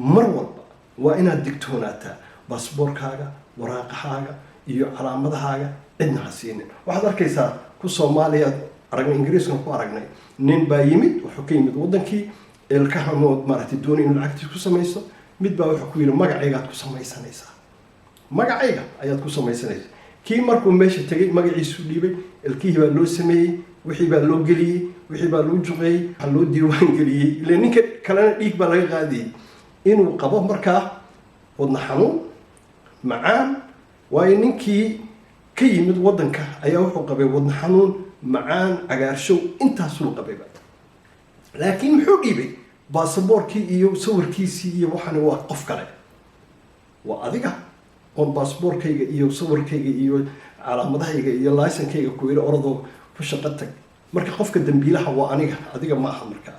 Mar walba waa inaad digtoonaataa. Baasboorkaaga, waraaqahaaga iyo calaamadahaaga cidna ha siinin. Waxaad arkaysaa ku Soomaaliya aragnay, Ingiriiskana ku aragnay. Nin baa yimid, wuxuu ka yimid wadankii, ilkahanood maaragtay doonay inuu lacagtiis ku samaysto. Mid baa wuxuu ku yidhi, "Magacaygaad ku samaysanaysaa, magacayga ayaad ku samaysanaysaa." Kii markuu meesha tegay, magaciisu dhiibay, ilkihii baa loo sameeyey, wixii baa loo geliyey, wixii baa loo juqeeyey, waxaa loo diiwaan geliyey, ile ninka kalena dhiig baa laga qaadayey, inuu qabo markaa wadna xanuun, macaan. Waayo, ninkii ka yimid waddanka ayaa wuxuu qabay wadna xanuun, macaan, cagaarshow, intaasuu qabayba. Laakiin muxuu dhiibay? Baasaboorkii iyo sawirkiisii iyo waxani waa qof kale. Waa adiga oon baasboorkayga iyo sawirkayga iyo calaamadahayga iyo licence-kayga ku yidhi, "Oradoo ku shaqo tag." Marka qofka dambiilaha waa aniga, adiga ma aha. Markaa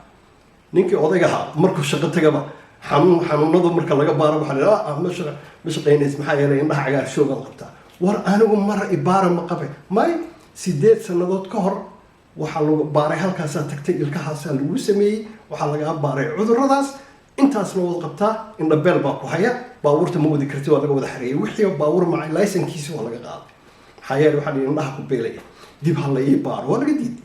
ninkii odaygaha markuu shaqo tagaba, xanuun xanuunada marka laga baaro, waxaa la yidhaha, "Ma shaqaynays, maxaa yeelay indhaha cagaarshoogaad qabtaa." "War anigu mara ibaara ma qabe." May, 8 sannadood ka hor waxaa lagu baaray, halkaasaa tagtay, ilkahaasaa lagu sameeyey, waxaa lagaa baaray cuduradaas, intaasna waad qabtaa, indhabeel baa ku haya, baabuurta ma wadi karti. Waa laga wada xareeyay wixii baabuur macay, licence-kiisi waa laga qaaday. Maxaa yeelay waxaa la yidhi, "Indhaha ku beelaya, dib ha la ii baaro." Waa laga diiday.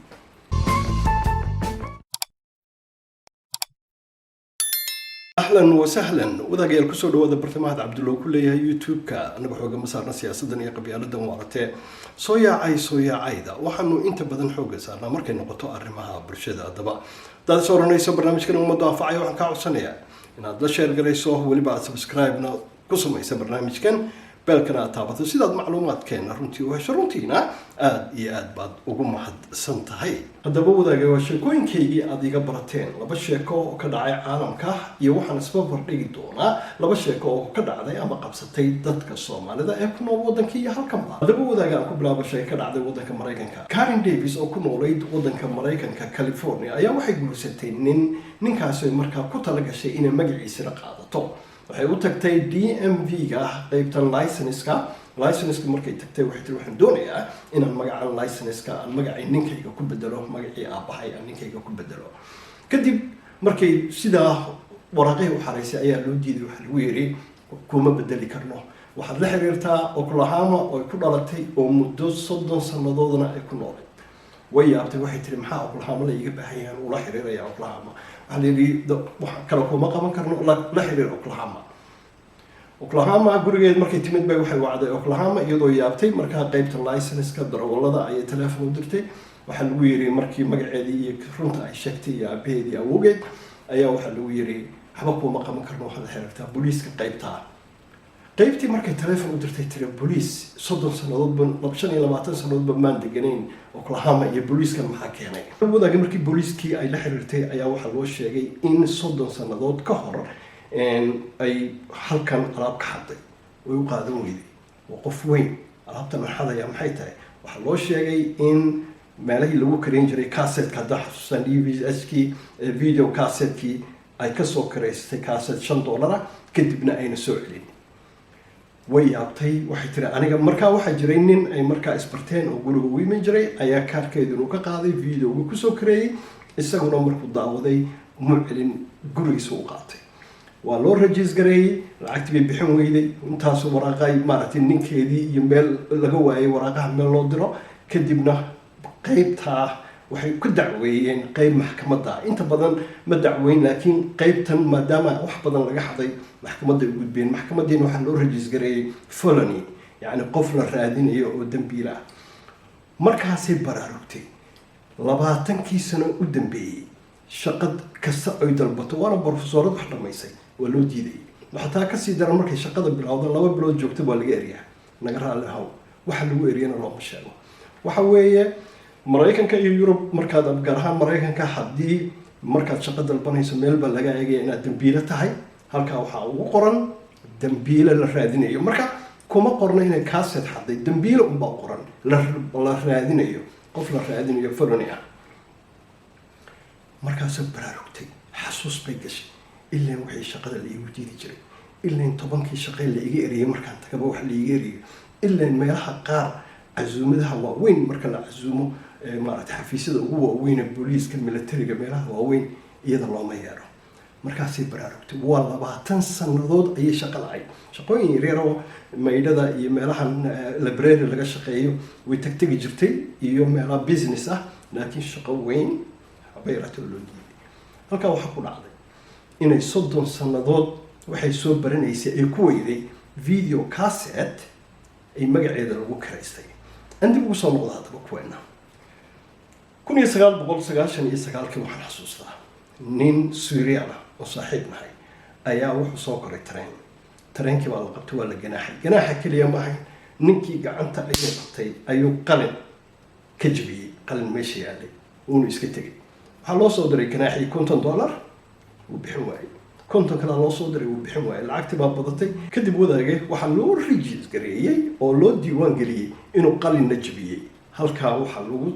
Ahlan wasahlan, wadaagayaal, kusoo dhawaada bartamaha Cabdullo ku leeyahay YouTube-ka. Anaga xooga ma saarna siyaasadan iyo qabyaaladan waaratee soo yaacay, soo yaacayda. Waxaanu inta badan xooga saarnaa markay noqoto arrimaha bulshada. Haddaba haddaad is oranayso barnaamijkan ummaddu anfacaya, waxaan kaa codsanayaa inaad la share garayso, weliba aad subscribe-na ku samaysa barnaamijkan, bell-kana aad taabato, sidaad macluumaadkeena runtii u hesho. Runtiina aada iyo aad baad ugu mahadsan tahay. Haddaba wadaaga, waa sheekooyinkaygii aad iga barateen, laba sheeko oo ka dhacay caalamka, iyo waxaan isbarbar dhigi doonaa laba sheeko oo ka dhacday ama qabsatay dadka Soomaalida ee ku nool waddanka iyo halkanba. Haddaba wadaaga, aan ku bilaabo sheeko ka dhacday waddanka Maraykanka. Karen Davis oo ku noolayd waddanka Maraykanka, California, ayaa waxay guursatay nin. Ninkaasi markaa ku tala gashay inay magaciisana qaadato. Waxay u tagtay DMV-ga, qeybtan licence-ka. Licence-ka markay tagtay, waxay tiri, "Waxaan doonayaa inaan magacan licence-ka aan magacii ninkayga ku bedelo, magacii aabbahay aan ninkayga ku bedelo." Kadib markay sidaa waraaqihii u xaraysay ayaa loo diiday. Waxaa lagu yidhi, "Kuma bedeli karno, waxaad la xiriirtaa Oklahoma oo ay ku dhalatay oo muddo 30 sannadoodna ay ku noolay." Way yaabtay. Waxay tiri, "Maxaa Oklahoma la iiga baahan yahay ula xiriiraya Oklahoma?" Waxaa la yidhi, "Wax kale kuma qaban karno, la xiriir Oklahoma." Oklahoma gurigeed markay timid bay waxay wacday Oklahoma iyadoo yaabtay. Markaa qeybta licence-ka darawallada ayay teleefon u dirtay. Waxaa lagu yiri, markii magaceedii iyo runta ay sheegtay iyo aabaheedii awowgeed, ayaa waxaa lagu yiri, "Waxba kuma qaban karno, waxaad la xiriirtaa booliiska qeybtaa." Qaybtii markay teleefon u dirtay, tiri, "Booliis, 30 sannadoodba, 25 sannadoodba maan deganayn Oklahoma, iyo booliiskan maxaa keenay?" Wadaaga, markii booliiskii ay la xiriirtay ayaa waxaa loo sheegay in 30 sannadood ka hor ay halkan alaab ka xaday. Way u qaadan weyday, waa qof weyn, alaabtan aan xadaya maxay tahay? Waxaa loo sheegay in meelihii lagu karin jiray cassetka, haddaa xasuustaan, DVS kii, video cassetkii, ay kasoo karaysatay cassette $5, kadibna ayna soo celin. Way yaabtay. Waxay tiri, aniga markaa waxaa jiray nin ay markaa isbarteen oo guriga ugu iman jiray, ayaa kaarkeedinu ka qaaday, videoga kusoo kareeyey. Isaguna markuu daawaday muu celin, gurigiisa u qaatay. Waa loo register gareeyey, lacagtii bay bixin weyday. Intaasu waraaqay maaragtay ninkeedii iyo meel laga waayay waraaqaha meel loo diro. Kadibna qeybtaa waxay ku dacweeyeen qeyb maxkamadda. Inta badan ma dacweyn, laakiin qeybtan maadaama wax badan laga xaday, maxkamadday u gudbeen. Maxkamaddiina waxaa loo register gareeyey felony, yacni qof la raadinayo oo dembiila ah. Markaasay baraarugtay. 20kii sano u dambeeyey shaqad kasta ay dalbato, waana brofesorad wax dhamaysay, waa loo diidayay. Waxaa taa kasii daran, markay shaqada bilowda, 2 bilood joogta, waa laga eryaa. "Naga raalli haw." Waxa lagu eriyana looma sheego. Waxa weeye, Maraykanka iyo Yurub markaad, gaar ahaan Maraykanka, haddii markaad shaqo dalbanayso, meel baa laga eegaya inaad dambiilo tahay. Halkaa waxaa ugu qoran dambiile la raadinayo. Marka kuma qorna inay cassette xaday, dambiile unbaa qoran, la raadinayo, qof la raadinayo, felony ah. Markaasoo baraarugtay, xasuus bay gashay: ilan waxay shaqada la iigu diidi jiray, ilan 10kii shaqee la iga eriyay markaan tagaba wax la iga eriyo, ilan meelaha qaar casuumadaha waaweyn marka la casuumo, maaragtay xafiisyada ugu waaweyn ee booliiska, militariga, meelaha waaweyn, iyada looma yeedho. Markaasay baraarugtay. Waa 20 sannadood ayay shaqo la'ayd. Shaqooyin yaryar oo maydhada iyo meelahan library laga shaqeeyo way tagtegi jirtay iyo meelaha business ah, laakiin shaqo weyn haba yaraatee oo loo diiday. Halkaa waxaa ku dhacday inay 30 sannadood waxay soo baranaysay ay ku weyday video cassette ay magaceeda lagu kiraystay. Aan dib ugu soo noqda haddaba kuweena. 1999-kii waxaan xasuustaa nin Syrian ah oo saaxiib nahay ayaa wuxuu soo koray tareen. Tareenkii baa la qabtay, waa la ganaaxay. Ganaaxa keliya ma ahayn, ninkii gacanta ayuu qabtay, ayuu qalin ka jabiyey, qalin meesha yaalay, uunu iska tegay. Waxaa loo soo diray ganaaxii $50, wuu bixin waayey. 50 kalaa loo soo diray, wuu bixin waayey. Lacagtii baa badatay. Kadib, wadaage, waxaa loo register gareeyey oo loo diiwaan geliyey inuu qalinna jabiyey. Halkaa waxaa lagu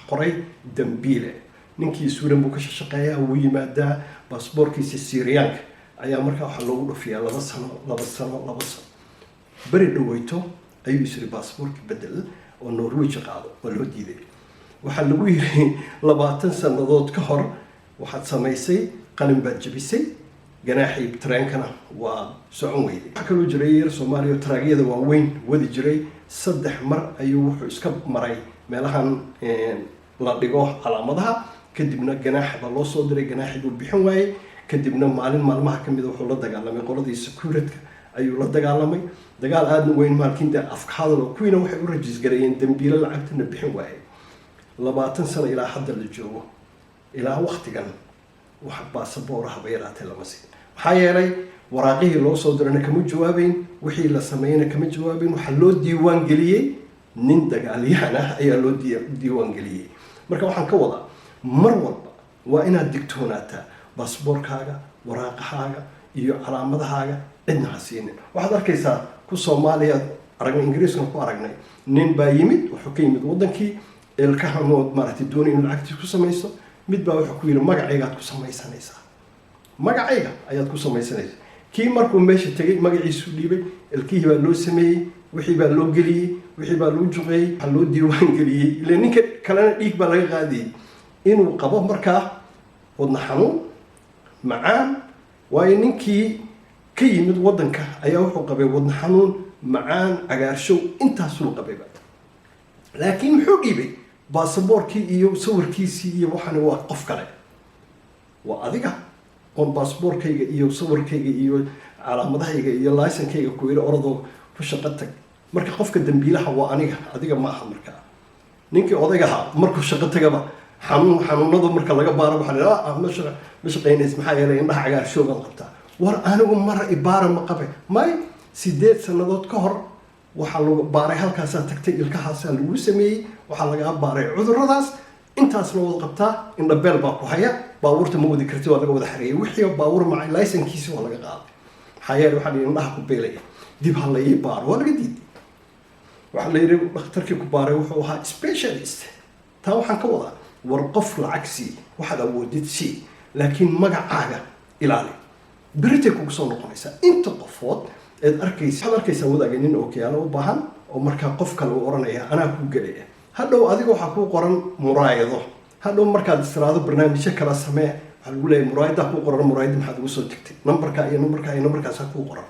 qoray dambiile. Ninkii Sweden buu ka shaqeeyaa, wuu yimaadaa, baasboorkiisa Syriyaanka ayaa markaa waxaa loogu dhufiyaa 2 sano, 2 sano, 2 sano. Beri dhaweyto ayuu isiri baasboorki bedel oo Norway qaado. Waa loo diiday. Waxaa lagu yiri 20 sannadood ka hor waxaad samaysay qalin baad jebisay, ganaaxii tareenkana waa socon weyday. Waxaa kaloo jiray yar Soomaaliya oo taraagyada waaweyn wadi jiray. Saddex mar ayuu wuxuu iska maray meelahan la dhigo calaamadaha. Kadibna ganaaxa baa loo soo diray, ganaaxii buu bixin waayey. Kadibna maalin maalmaha ka mida wuxuu la dagaalamay qoladii security-ka ayuu la dagaalamay, dagaal aadna weyn maalkiin dee afka hadal oo kuwiina waxay u register gareeyeen dambiilo lacagtana bixin waayey. 20 sano ilaa hadda la joogo, ilaa waktigan wax baasaboora haba yaraatee lama siin. Maxaa yeelay waraaqihii loo soo dirana kama jawaabeyn, wixii la sameeyena kama jawaabeyn. Waxaa loo diiwaan geliyey nin dagaalyahan ah ayaa loo diiwaan geliyey. Marka waxaan ka wadaa, mar walba waa inaad digtoonaataa. Baasboorkaaga, waraaqahaaga iyo calaamadahaaga cidna ha siinin. Waxaad arkaysaa ku Soomaaliya aragnay, Ingiriiskana ku aragnay. Nin baa yimid, wuxuu ka yimid waddankii, ilkahanood maaragtay doonay inuu lacagtiis ku samaysto. Mid baa wuxuu ku yidhi, "Magacaygaad ku samaysanaysaa, magacayga ayaad ku samaysanaysaa." Kii markuu meesha tegay magaciisu dhiibay, ilkihii baa loo sameeyey, wixii baa loo geliyey, wixii baa loo juqeeyey. Waxaa loo diiwaan geliyey, ile ninka kalena dhiig baa laga qaadayey, inuu qabo markaa wadna xanuun, macaan. Waayo ninkii ka yimid waddanka ayaa wuxuu qabay wadna xanuun, macaan, cagaarshow, intaasuu qabayba. Laakiin muxuu dhiibay? Baasaboorkii iyo sawirkiisii iyo waxani waa qof kale. Waa adiga oon baasboorkayga iyo sawirkayga iyo calaamadahayga iyo licence-kayga ku yidhi, orodoo ku shaqo tag. Marka qofka dambiilaha waa aniga, adiga ma aha. Markaa ninkii odaygaha markuu shaqo tagaba xanuun xanuunadu marka laga baaro waxaa la ah ma shaqaynaysa, maxaa yeelay indhaha cagaarshoogaad qabtaa. War anigu mara ibaara ma qabe may. 8 sannadood ka hor waxaa lagu baaray, halkaasaa tagtay, ilkahaasaa lagu sameeyey, waxaa lagaa baaray cuduradaas, intaasna wad qabtaa, indhabeel baa ku haya, baabuurta ma wadi karti. Waa laga wada xareeyay wixii baabuur macay, licence-kiisi waa laga qaaday. Maxaa yeelay waxaa la yidhi indhaha ku beelaya. Dib ha la ii baaro, waa laga diiday. Waxaa la yidhi dhakhtarkii ku baaray wuxuu ahaa specialist. Taa waxaan ka wadaa, war qof lacag sii, waxaad awoodid sii, laakiin magacaaga ilaali. Beritay kugu soo noqonaysaa. Inta qofood eed arkaysa, waxaad arkaysaa, wadaaga, nin ookiyaalo u baahan oo markaa qof kale uu oranaya, "Anaa kuu gelaya." Hadhow adiga waxaa kuu qoran muraayado. Hadhow markaad istiraado barnaamijyo kala samee, waxaa lagu leeyahay, "Muraayadaa kuu qoran, muraayada maxaad ugu soo tagtay? Nambarkaa iyo nambarkaa iyo nambarkaasaa kuu qoran."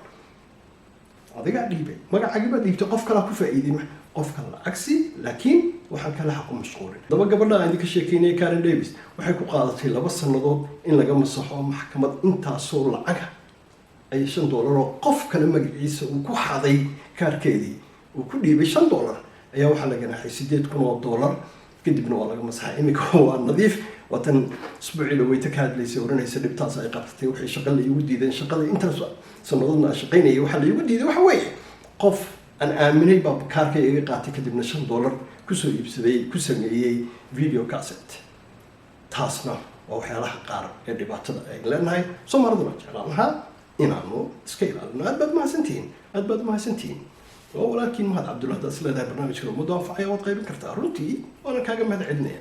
Adigaa dhiibay, magacaagii baa dhiibtay, qof kalaa ku faa'iiday. Qofka lacag sii, laakiin waxaan kale ha ku mashquulin. Daba gabadha aan idinka sheekeynaya, Karen Davis, waxay ku qaadatay 2 sannadood in laga masaxo maxkamad intaasoo lacaga ay $5 oo qof kale magaciisa uu ku xaday, kaarkeedii uu ku dhiibay $5, ayaa waxaa la ganaaxay $8,000. Kadibna waa laga masaxay, iminka waa nadiif. Waatan isbuucii dhaweyta ka hadlaysay, oranaysa dhibtaas ay qabtatay, waxay shaqa la iigu diideen, shaqada intaas sannadoodna aan shaqaynayay waxaa la iigu diiday waxa weeye qof aan aaminay baa kaarka iga qaatay, kadibna $5 kusoo iibsaday, ku sameeyey video cassette. Taasna waa waxyaalaha qaar ee dhibaatada ay leenahay. Soomaaliduna jeclaan lahaa inaanu iska ilaalino. Aad baad mahadsantihiin, aad baad mahadsantihiin. Waa walaalkiin Mahad Cabdulla. Haddaad is leedahay barnaamijkan ummaddu anfacaya, waad qaybin kartaa runtii, waana kaaga mahad celinaya.